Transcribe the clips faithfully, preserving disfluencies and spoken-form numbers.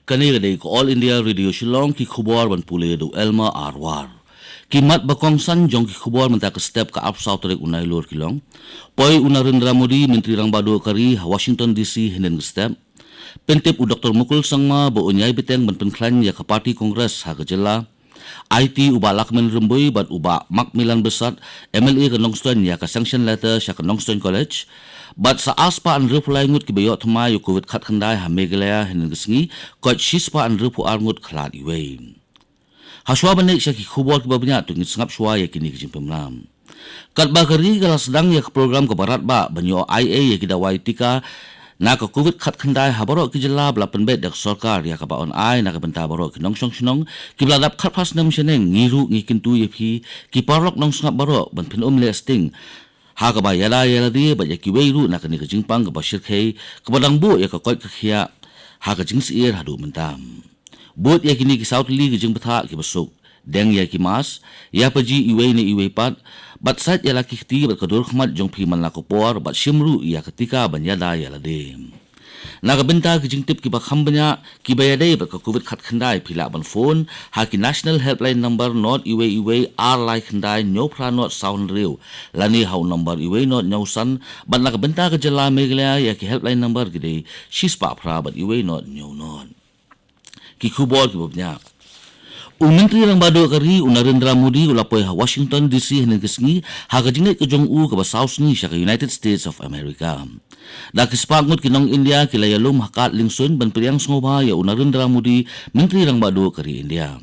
Kane ka dei ka All India Radio Shillong, ki khubor ban pule da u Elma Arwar. Ki mat ba kongsan jong ki khubor mynta ka step ka arphew saw tarik u Nailur ki long. Poi u Narendra Modi, Myntri Rangbah Duh ka ri, ha Washington D C hynnin ka step. Pyntip u Doctor Mukul Sangma ba un ïai bteng ban pynkhlaiñ ïa ka party Congress ha ka jylla. Aiti u Bah Lahkmen Rymbui bad u Bah Macmillan Byrsat, M L A ka Nongstoiñ, ïa ka sanction letter sha ka Nongstoiñ College. Bad sa arspah hynriewphew lai ngut kiba ïoh thymmai ïa u Covid khatkhyndai ha Meghalaya hynnin ka sngi, koit shispah hynriewphew ar ngut khlad iwei. Hashwa ban leit sha ki khubor kiba bniah, to ngin sngap shwa ïa kine ki jingpynbna. Katba ka ri ka la sdang ïa ka program kaba radbah ban ïoh ai ei ïa ki dawai tika na ka Covid khatkhyndai ha baroh ki jylla ba la pynbeit da ka sorkar, ïa kaba yn ai na ka bynta baroh ki nongshong shnong kiba la dap khatphra snem shaneng. Ngi ruh ngi kyntu ïa phi ki paralok nongsngap baroh ban phin ym leh sting ha kaba ïada ïa lade bad ïa kiwei ruh na kane ka jingpang kaba shyrkhei kaba dang buh ïa ka koit ka khiah ha ka jingsyier haduh mynta. Bud ïa kine ki saw tylli ki jingbthah kiba suk. Deng ïa ki mask, ïa paji iwei na iwei pat, bad sait ïa la ki kti bad ka dur khmat jong phi man la ka por, bad shim ruh ïa ka tika ban ïada ïa lade. Na ka bynta ki jingtip kiba kham bniah kiba ïadei bad ka Covid khatkhyndai, phi lah ban phone ha ki National Helpline Number not iwei iwei ar lai khyndai hynñiew phra not saw hynriew, lane ha u number iwei not hynñiew san, bad na ka bynta ka jylla Meghalaya ïa ki helpline number ki dei shispah phra bad iwei not hynñiew not. Ki khubor kiba bniah. U Myntri Rangbah Duh ka ri, u Narendra Modi, u la poi ha Washington D C hynnin ka sngi ha ka jingleit ka jong u kaba saw sngi sha ka United States of America. Da ki spah ngut ki nong India ki la ïalum ha kad liengsuiñ ban pdiang sngewbha ïa u Narendra Modi, Myntri Rangbah Duh ka ri India.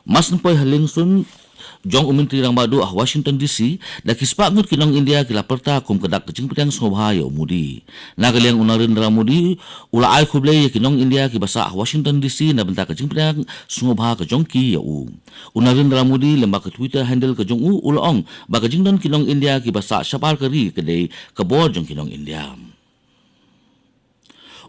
Mar syn poi ha liengsuiñ jong u Myntri Rangbah Duh ha Washington D C, da ki spah ngut ki nong India ki la pyrta kum ka dak ka jingpdiang sngewbha ïa u Modi. Na ka liang u Narendra Modi u la ai khublei ïa ki nong India kiba sah ha Washington D C na bynta ka jingpdiang sngewbha ka jong ki ïa u. U Narendra Modi, lyngba ka Twitter handle ka jong u, u la ong ba ka jingdon ki nong India kiba sah shabar ka ri ka dei ka bor jong ki nong India.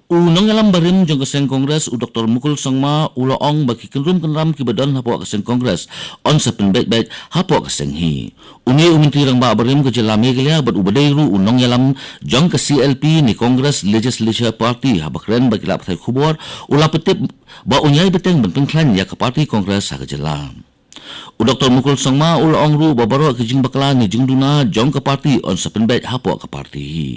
U nongïalam barim jong ka seng Congress, u Doctor Mukul Sangma, u la ong ba ki kynrum kynram kiba don hapoh ka seng Congress yn sa pynbeit beit hapoh ka seng hi. Une u Myntri Rangbah barim ka jylla Meghalaya bad uba dei ruh u nongïalam jong ka C L P ne Congress Legislature Party, haba kren bad ki lad pathai khubor, u la pyntip ba un ïai bteng ban pynkhlaiñ ïa ka party Congress ha ka jylla. U Doctor Mukul Sangma u la ong ruh ba baroh ki jingbakla ne jingduna jong ka party yn sa pynbeit hapoh ka party hi.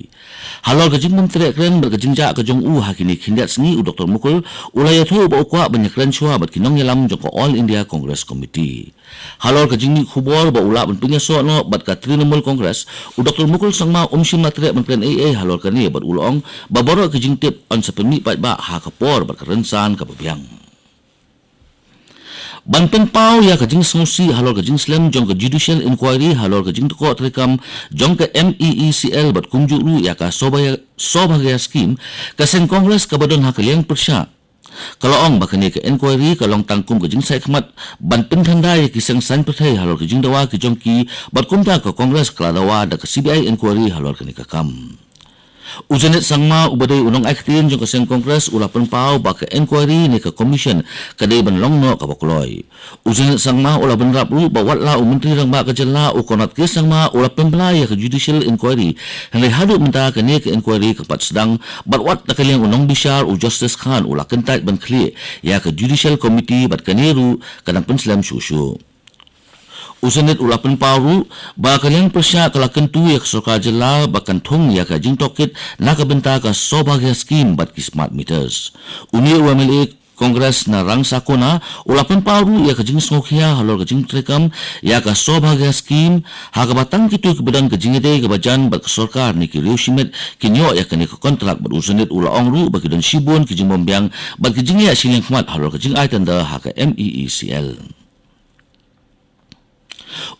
Halor ka jingpyntrei kren bad ka jingjah ka jong u ha kine khyndiat sngi, u Doctor Mukul u la ïathuh ba u kwah ban ïakren shuwa bad ki nongïalam jong ka All India Congress Committee. Halor ka jingmih khubor ba u lah ban pynïasoh noh bad ka Trinamool Congress, u Doctor Mukul Sangma um shym la treh ban kren ei ei halor kane bad u la ong ba baroh ki jingtip yn sa pynmih paidbah ha ka por bad ka rynsan kaba biang. Ban pynpaw ïa ka jingsngewsih halor ka jingslem jong ka judicial inquiry halor ka jingtyrkhong treikam jong ka M E E C L bad kumjuh ruh ïa ka Saubhagya, Saubhagya Scheme, ka seng Congress kaba don ha ka liang pyrshah ka la ong ba kane ka inquiry ka long tang kum ka jingsaitkhmat ban pynthanda ïa ki seng saiñ pyrthei halor ka jingdawa ka jong ki, bad kumta ka Congress ka la dawa da ka C B I inquiry halor kane ka kam. U Zenith Sangma, uba dei u nongai ktien jong ka seng Congress, u la pynpaw ba ka inquiry ne ka commission ka dei ban long noh kaba kloi. U Zenith Sangma u la bynrap ruh ba wat la u Myntri Rangbah ka jylla, u Conrad K Sangma, u la pynbna ïa ka judicial inquiry, hynrei haduh mynta kane ka inquiry kam pat sdang, bad wat na ka liang u nongbishar, u Justice Khan, u la kyntait ban khlieh ïa ka judicial committee bad kane ruh ka dang pynslem shuh shuh. U Zenith u la pynpaw ruh ba ka liang pyrshah ka la kyntu ïa ka sorkar jylla ba kan thung ïa ka jingtohkit na ka bynta ka Saubhagya Scheme bad ki smart meters. Une u M L A Congress na Rangsakona u la pynpaw ruh ïa ka jingsngewkhia halor ka jingtreikam ïa ka Saubhagya Scheme, ha kaba tang kito kiba don ka jingïadei kaba jan bad ka sorkar ne ki riew shimet kin ïoh ïa kane ka kontrak, bad u Zenith u la ong ruh ba ki don shibun ki jingbymbiang bad ki jingïaid shiliang khmat halor ka jingai tender ha ka M E E C L.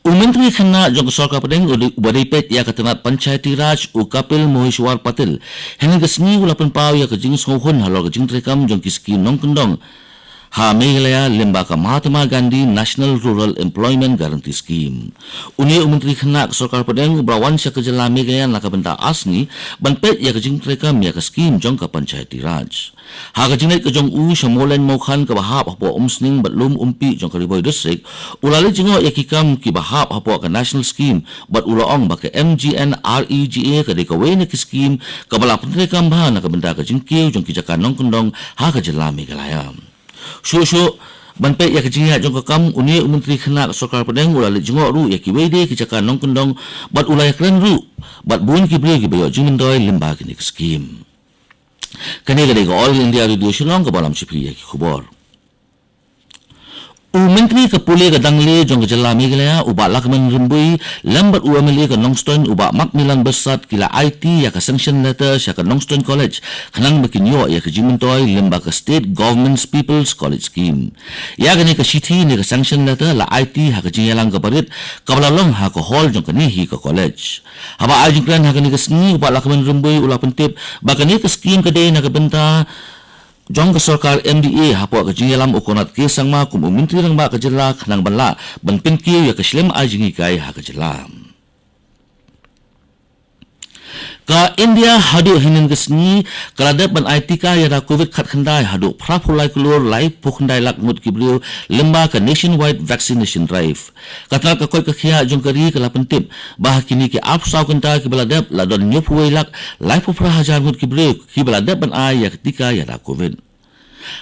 U Myntri Khynnah jong ka Sorkar Pdeng, u dei, uba dei peit ïa ka tnat Panchayati Raj, u Kapil Maheshwar Patil, hynne ka sngi u la pynpaw ïa ka jingsngewhun halor ka jingtreikam jong ki skim nongkyndong ha Meghalaya lyngba ka Mahatma Gandhi National Rural Employment Guarantee Scheme. Une u Myntri Khynnah ka Sorkar Pdeng uba la wan sha ka jylla Meghalaya na ka bynta ar sngi ban peit ïa ka jingtreikam ïa ka skhim jong ka Panchayati Raj. Ha ka jingleit ka jong u sha Mawlein Mawkhan kaba hap hapoh Umsning bad Lum Umpi jong ka Ri Bhoi District, u la leit jngoh ïa ki kam kiba hap hapoh ka National Scheme bad u la ong ba ka M G N R E G A ka dei kawei na ki skhim kaba la pyntreikam bha na ka bynta ka jingkiew jong ki jaka nongkyndong ha ka jylla Meghalaya. Shuh shuh ban peit ïa ka jingïaid jong ka kam, une u Myntri Khynnah ka Sorkar Pdeng u la leit jngoh ruh ïa kiwei de ki jaka nongkyndong bad u la ïakren ruh bad bun ki briew kiba ïoh jingmyntoi lyngba kine ki skhim. Kane ka dei ka All India Radio Shillong kaba lam sha phi ïa ki khubor. U Myntri ka Pule ka Dangle jong ka jylla Meghalaya, u Bah Lahkmen Rymbui, lem bad u M L A ka Nongstoiñ, u Bah Macmillan Byrsat, ki la aiti ïa ka sanction letter sha ka Nongstoiñ College khnang ba kin ïoh ïa ka jingmyntoi lyngba ka State Government's People's College Scheme. Ïa kane ka shithi ne ka sanction letter la aiti ha ka jingïalang kaba rit kaba la long ha ka hall jong kane hi ka college. Haba ai jingkren ha kane ka sngi, u Bah Lahkmen Rymbui u la pyntip ba kane ka skhim ka dei na ka bynta jong ka sorkar M D A hapoh ka jingïalam u Conrad K Sangma kum u Myntri Rangbah ka jylla khnang ban lah ban pynkiew ïa ka shlem ai jinghikai ha ka jylla. Ka India haduh hynnin ka sngi ka la dep ban ai tika ïada Covid khatkhyndai haduh phraphew lai klur laiphew khyndai lak ngut ki briew lyngba ka Nationwide Vaccination Drive. Ka tnat ka koit ka khiah jong ka ri ka la pyntip ba ha kine ki arphew saw kynta kiba la dep la don hynñiewphew wei lak laiphew phra hajar ngut ki briew kiba la dep ban ai ïa ka tika ïada Covid.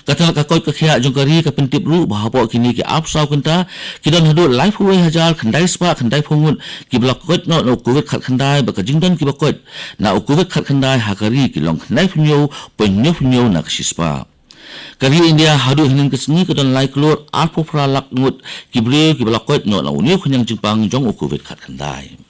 Ka tnat ka koit ka khiah jong ka ri ka pyntip ruh ba hapoh kine ki arphew saw kynta ki don haduh laiphew wei hajar khyndai spah khyndaiphew ngut kiba la koit noh na u Covid khatkhyndai bad ka jingdon kiba koit na u Covid khatkhyndai ha ka ri ki long khyndaiphew hynñiew point hynñiewphew hynñiew na ka shispah. Ka ri India haduh hynnin ka sngi ka don lai klur arphew phra lak ngut ki briew kiba la koit noh na u hynñiew khñiang jingpang jong u Covid khatkhyndai.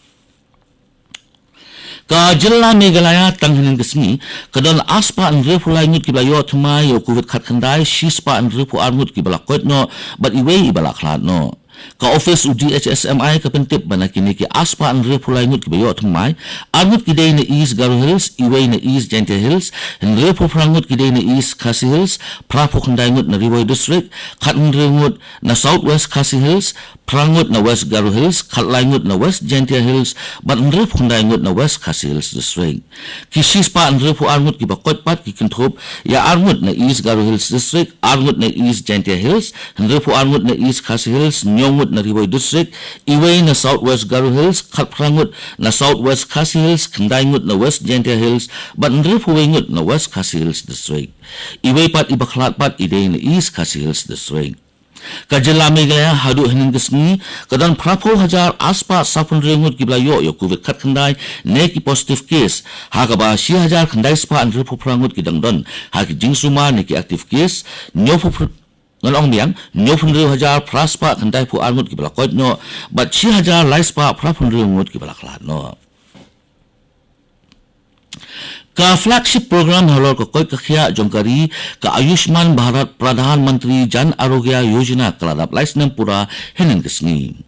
Ka jylla Meghalaya tang hynnin ka sngi ka don arspah hynriewphew lai ngut kiba la ïoh thymmai ïa u Covid khatkhyndai, shispah hynriewphew ar ngut kiba la koit noh bad iwei iba la khlad noh. Ka office u D H S M I ka pyntip ba na kine ki arspah hynriewphew lai ngut kiba ïoh thymmai, ar ngut ki dei na East Garo Hills, iwei na East Jaintia Hills, hynriewphew phra ngut ki dei na East Khasi Hills, phraphew khyndai ngut na Ri Bhoi District, khathynriew ngut na South West Khasi Hills, phra ngut na West Garo Hills, khatlai ngut na West Jaintia Hills bad hynriewphew khyndai ngut na West Khasi Hills District. Ki shispah hynriewphew ar ngut kiba koit pat ki kynthup ïa ar ngut na East Garo Hills District, ar ngut na East Jaintia Hills, hynriewphew ar ngut na East Khasi Hills, hynñiew ngut na Ri Bhoi District, iwei na South West Garo Hills, khatphra ngut na South West Khasi Hills, khyndai ngut na West Jaintia Hills bad hynriewphew wei ngut na West Khasi Hills District. Iwei pat iba khlad pat i dei na East Khasi Hills District. Ka jylla Meghalaya haduh hynnin ka sngi ka don phraphew hajar arspah sawphew hynriew ngut kiba la ïoh ïa u Covid khatkhyndai ne ki positive case, ha kaba shi hajar khyndai spah hynriewphew phra ngut ki dang don ha ki jingsumar ne ki active case, hynñiewphew phr-, ngan ong biang, hynñiewphew hynriew hajar phra spah khyndaiphew ar ngut kiba la koit noh bad shi hajar lai spah phraphew hynriew ngut kiba la khlad noh. Ka flagship program halor ka koit ka khiah jong ka ri, ka Ayushman Bharat Pradhan Mantri Jan Arogya Yojana ka la dap lai snem pura hynnin ka sngi.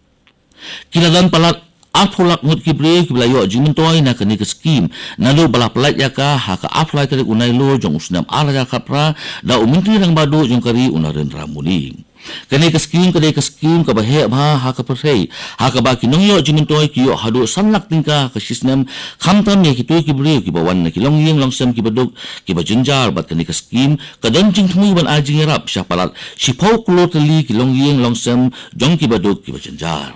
Ki la don palat arphew lak ngut ki briew kiba la ïoh jingmyntoi na kane ka skhim naduh ba la pynlait ïa ka ha ka arphew lai tarik u Nailur jong u snem ar hajar khatphra da u Myntri Rangbah Duh jong ka ri u Narendra Modi. Kane ka skhim ka dei ka skhim kaba heh bha ha ka pyrthei, ha kaba ki nongïoh jingmyntoi ki ïoh haduh san lak tyngka ha ka shi snem, khamtam ïa kito ki briew kiba wan na ki longïing longsem kiba duk kiba jynjar. Bad kane ka skhim ka don jingthmu ban ai jingïarap sha palat shiphew klur tylli ki longïing longsem jong kiba duk kiba jynjar.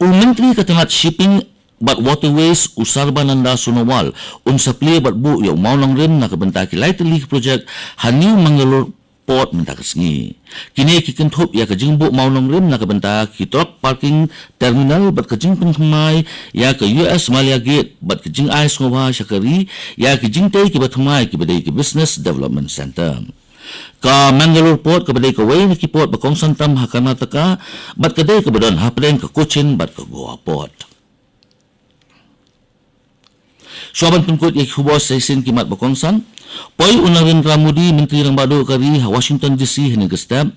U Myntri ka tnat Shipping bad Waterways u Sarbananda Sonowal un sa plie bad buh ïa u mawnongrim na ka bynta ki lai tylli ki projek ha New Mangalore Port mynta ka sngi. Kine ki kynthup ïa ka jingbuh mawnongrim na ka bynta ki truck parking terminal bad ka jingpynthymmai ïa ka U S Malia Gate bad ka jingai sngewbha sha ka ri ïa ki jingtei kiba thymmai kiba dei ki Business Development Centre. Ka Mangalore Port kaba dei kawei na ki port ba kongsan tam ha Karnataka bad ka dei kaba don hapdeng ka Cochin bad ka Goa Port. Shuwa ban pynkut ïa ki khubor sa shisien ki mat ba kongsan. Poi u Narendra Modi, Myntri Rangbah Duh ka ri ha Washington D C hynnin ka step.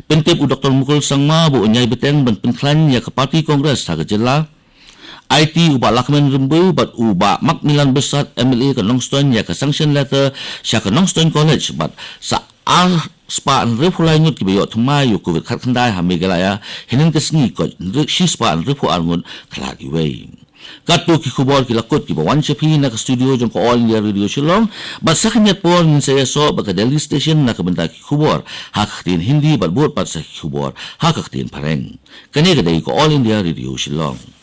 Pyntip u Doktor Mukul Sangma ba un ïai bteng ban pynkhlaiñ ïa ka party Congress ha ka jylla. Aiti u Bah Lahkmen Rymbui bad u Bah Macmillan Byrsat, M L A ka Nongstoiñ, ïa ka sanction letter sha ka Nongstoiñ College, bad sa ar spah hynriewphew lai ngut kiba ïoh thymmai ïa u Covid khatkhyndai ha Meghalaya, hynnin ka sngi, koit hynriew, shi spah hynriewphew ar ngut khlad iwei. Katto ki khubor ki la kut kiba wan sha phi na ka studio jong ka All India Radio Shillong, bad sa khyndiat por ngin sa ïasoh bad ka Delhi Station na ka bynta ki khubor ha ka ktien Hindi, bad bud pat sa ki khubor ha ka ktien Phareng. Kane ka dei ka All India Radio Shillong.